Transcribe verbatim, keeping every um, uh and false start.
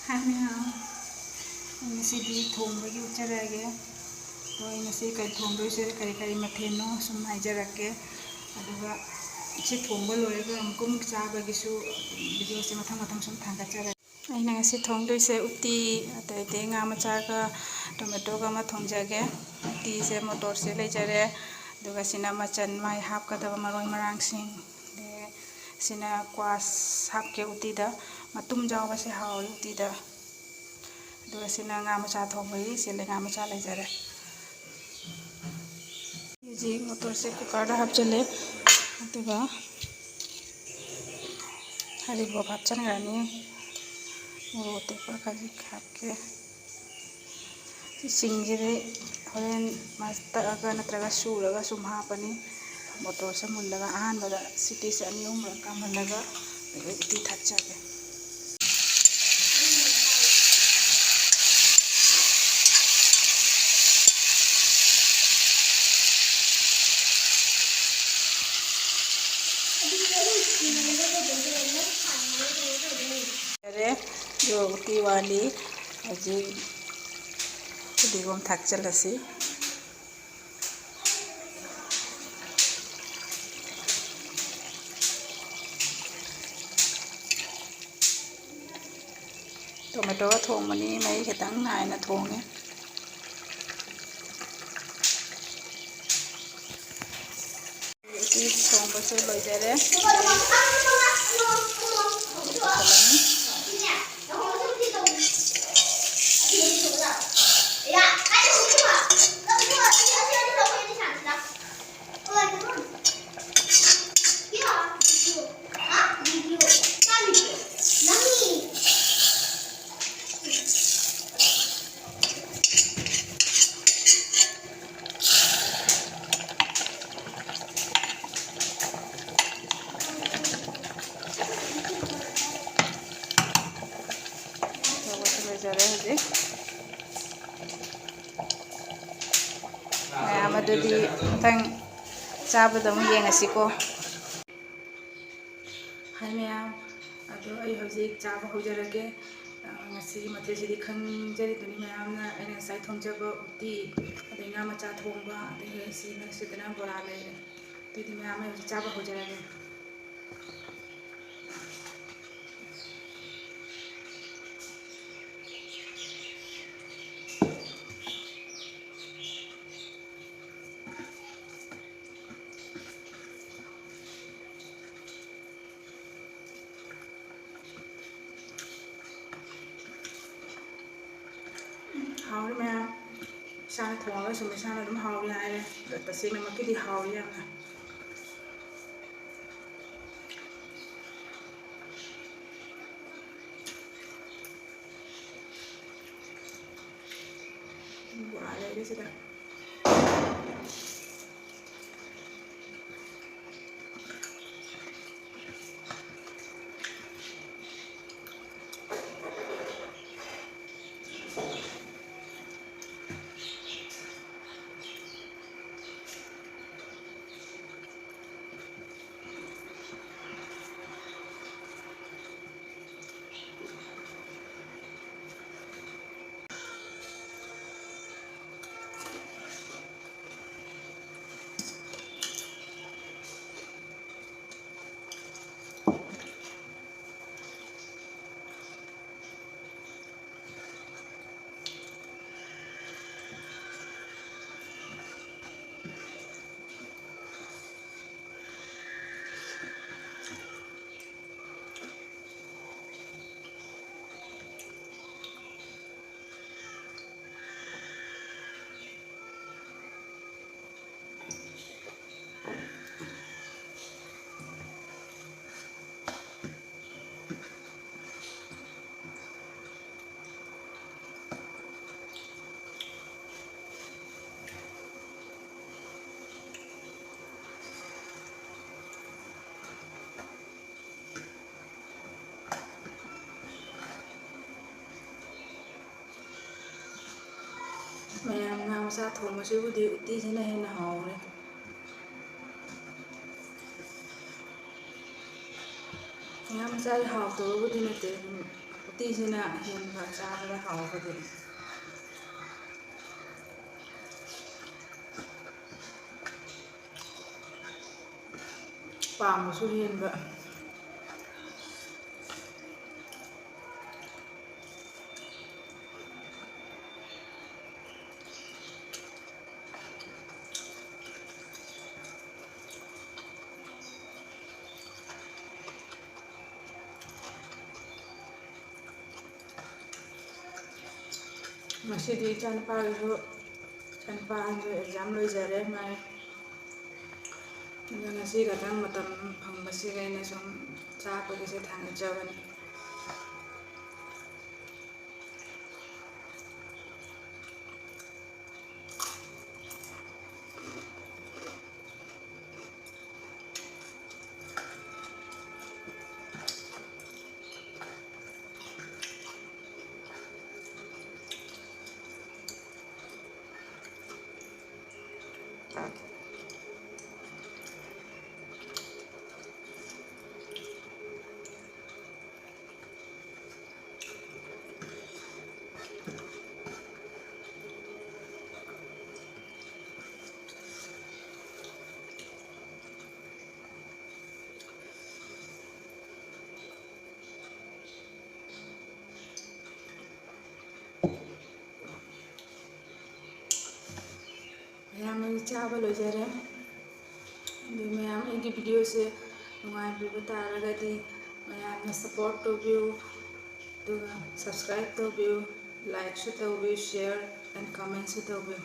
ꯍꯥꯏ ꯃꯌꯥꯝ, ꯑꯩ ꯉꯁꯤꯗꯤ ꯊꯣꯡꯕꯒꯤ ꯎꯠꯆꯔꯛꯑꯒꯦ꯫ ꯑꯗꯣ ꯑꯩ ꯉꯁꯤ ꯀꯔꯤ ꯊꯣꯡꯗꯣꯏꯁꯦ, ꯀꯔꯤ ꯀꯔꯤ ꯃꯊꯦꯜꯅꯣ ꯁꯨꯝ ꯍꯥꯏꯖꯔꯛꯀꯦ꯫ ꯑꯗꯨꯒ ꯁꯤ ꯊꯣꯡꯕ ꯂꯣꯏꯔꯒ ꯑꯃꯨꯛꯀ ꯑꯃꯨꯛ ꯆꯥꯕꯒꯤꯁꯨ ꯚꯤꯗꯤꯑꯣꯁꯦ ꯃꯊꯪ ꯃꯊꯪ ꯁꯨꯝ ꯊꯥꯡꯒꯠꯆꯔꯛꯀꯦ꯫ ꯑꯩꯅ ꯉꯁꯤ ꯊꯣꯡꯗꯣꯏꯁꯦ ꯎꯇꯤ, ꯑꯗꯩꯗꯤ ꯉꯥ ꯃꯆꯥꯒ ꯇꯣꯃꯦꯇꯣꯒ ꯑꯃ ꯊꯣꯡꯖꯒꯦ꯫ ꯎꯇꯤꯁꯦ ꯃꯣꯇꯣꯔꯁꯦ ꯂꯩꯖꯔꯦ, ꯑꯗꯨꯒ ꯁꯤꯅ ꯃꯆꯜ ꯃꯥꯏ ꯍꯥꯞꯀꯗꯕ ꯃꯔꯣꯏ ꯃꯔꯥꯡꯁꯤꯡ, ꯑꯗꯩ ꯁꯤꯅ ꯀ꯭ꯋꯥꯁ ꯍꯥꯞꯀꯦ ꯎꯇꯤꯗ, ꯃꯇꯨꯝ ꯌꯥꯎꯕꯁꯦ ꯍꯥꯎꯏ ꯎꯇꯤꯗ꯫ ꯑꯗꯨꯒ ꯁꯤꯅ ꯉꯥ ꯃꯆꯥ ꯊꯣꯡꯕꯒꯤ, ꯁꯤ ꯉꯥ ꯃꯆꯥ ꯂꯩꯖꯔꯦ꯫ ꯍꯧꯖꯤꯛ ꯃꯣꯇꯣꯔꯁꯦ ꯀꯨꯀꯔꯗ ꯍꯥꯞꯆꯤꯜꯂꯦ, ꯑꯗꯨꯒ ꯍꯔꯤꯕꯣꯞ ꯍꯥꯞꯆꯤꯟꯈ꯭ꯔꯅꯤ꯫ ꯃꯣꯔꯣꯛ ꯑꯇꯦꯛꯄ ꯈꯖꯤꯛ ꯍꯥꯞꯀꯦ꯫ ꯁꯤꯡꯁꯤꯗꯤ ꯍꯣꯔꯦꯟ ꯃꯥ ꯇꯛꯑꯒ ꯅꯠꯇ꯭ꯔꯒ ꯁꯨꯔꯒ ꯁꯨꯝ ꯍꯥꯞꯄꯅꯤ꯫ ꯃꯣꯇꯣꯔꯁꯦ ꯃꯨꯜꯂꯒ ꯑꯍꯥꯟꯕꯗ ꯁꯤꯇꯤꯁꯦ ꯑꯅꯤ ꯑꯍꯨꯝꯔꯛ ꯀꯥꯝꯍꯜꯂꯒ ꯑꯗꯨꯒ ꯎꯇꯤ ꯊꯥꯛꯆꯒꯦ꯫ ꯌꯥꯔꯦ, ꯑꯗꯣ ꯎꯇꯤ ꯋꯥꯠꯂꯤ꯫ ꯍꯧꯖꯤꯛ ꯐꯗꯤꯒꯣꯝ ꯊꯥꯛꯆꯤꯜꯂꯁꯤ꯫ ꯇꯣꯃꯦꯇꯣꯒ ꯊꯣꯡꯕꯅꯤ, ꯃꯍꯤ ꯈꯤꯇꯪ ꯅꯥꯏꯅ ꯊꯣꯡꯉꯦ꯫ ꯎꯇꯤ ꯊꯣꯡꯕꯁꯨ ꯂꯣꯏꯖꯔꯦ꯫ ꯇꯧꯕꯁꯨ ꯂꯣꯏꯖꯔꯦ ꯍꯧꯖꯤꯛ꯫ ꯃꯌꯥꯝ ꯑꯗꯨꯗꯤ ꯃꯊꯪ ꯆꯥꯕꯗ ꯑꯃꯨꯛ ꯌꯦꯡꯉꯁꯤꯀꯣ꯫ ꯍꯥꯏ ꯃꯌꯥꯝ, ꯑꯗꯣ ꯑꯩ ꯍꯧꯖꯤꯛ ꯆꯥꯕ ꯍꯧꯖꯔꯒꯦ꯫ ꯉꯁꯤꯒꯤ ꯃꯊꯦꯜꯁꯤꯗꯤ ꯈꯪꯖꯔꯤꯗꯨꯅꯤ ꯃꯌꯥꯝꯅ꯫ ꯑꯩꯅ ꯉꯁꯥꯏ ꯊꯣꯡꯖꯕ ꯎꯇꯤ, ꯑꯗꯩ ꯉꯥ ꯃꯆꯥ ꯊꯣꯡꯕ, ꯑꯗꯒꯤ ꯁꯤ ꯃꯔꯛꯁꯤꯗꯅ ꯕꯣꯔꯥ ꯂꯩꯔꯦ꯫ ꯑꯗꯨꯗꯤ ꯃꯌꯥꯝ, ꯑꯩ ꯍꯧꯖꯤꯛ ꯆꯥꯕ ꯍꯧꯖꯔꯒꯦ꯫ ꯍꯥꯎꯔꯦ ꯃꯌꯥꯝ꯫ ꯏꯁꯥꯅ ꯊꯣꯡꯉꯒ ꯁꯨꯝ ꯏꯁꯥꯅ ꯑꯗꯨꯝ ꯍꯥꯎꯔꯦ ꯍꯥꯏꯔꯦ꯫ ꯑꯗꯣ ꯇꯁꯦꯡꯅꯃꯛꯀꯤꯗꯤ ꯍꯥꯎꯔꯦ ꯌꯥꯝꯅ꯫ ꯕꯣꯔꯥ ꯂꯩꯔꯦ ꯁꯤꯗ꯫ ꯃꯌꯥꯝ, ꯉꯥ ꯃꯆꯥ ꯊꯣꯡꯕꯁꯤꯕꯨꯗꯤ ꯎꯇꯤꯁꯤꯅ ꯍꯦꯟꯅ ꯍꯥꯎꯔꯦ꯫ ꯉꯥ ꯃꯆꯥꯁꯦ ꯍꯥꯎꯇꯕꯕꯨꯗꯤ ꯅꯠꯇꯦ, ꯑꯗꯨꯝ ꯎꯇꯤꯁꯤꯅ ꯍꯦꯟꯕ ꯆꯥꯕꯗ ꯍꯥꯎꯕꯗꯤ꯫ ꯄꯥꯝꯕꯁꯨ ꯍꯦꯟꯕ꯫ ꯉꯁꯤꯗꯤ ꯏꯆꯥꯅꯨꯄꯥꯒꯤꯁꯨ, ꯏꯆꯥꯅꯨꯄꯥ ꯑꯍꯟꯁꯨ exam ꯂꯣꯏꯖꯔꯦ ꯃꯥꯒꯤ꯫ ꯑꯗꯨ ꯉꯁꯤ ꯈꯛꯇꯪ ꯃꯇꯝ ꯐꯪꯕꯁꯤꯒ ꯑꯩꯅ ꯁꯨꯝ ꯆꯥꯕꯒꯤꯁꯦ ꯊꯥꯡꯒꯠꯆꯕꯅꯤ꯫ ꯃꯌꯥꯝ ꯑꯩ ꯆꯥꯕ ꯂꯣꯏꯖꯔꯦ꯫ ꯑꯗꯨ ꯃꯌꯥꯝ ꯑꯩꯒꯤ videoꯁꯦ ꯅꯨꯡꯉꯥꯏꯕꯤꯕ ꯇꯥꯔꯒꯗꯤ ꯃꯌꯥꯝꯅ support ꯇꯧꯕꯤꯌꯨ, ꯑꯗꯨꯒ subscribe ꯇꯧꯕꯤꯌꯨ, likeꯁꯨ ꯇꯧꯕꯤꯌꯨ, share and commentꯁꯨ ꯇꯧꯕꯤꯌꯨ꯫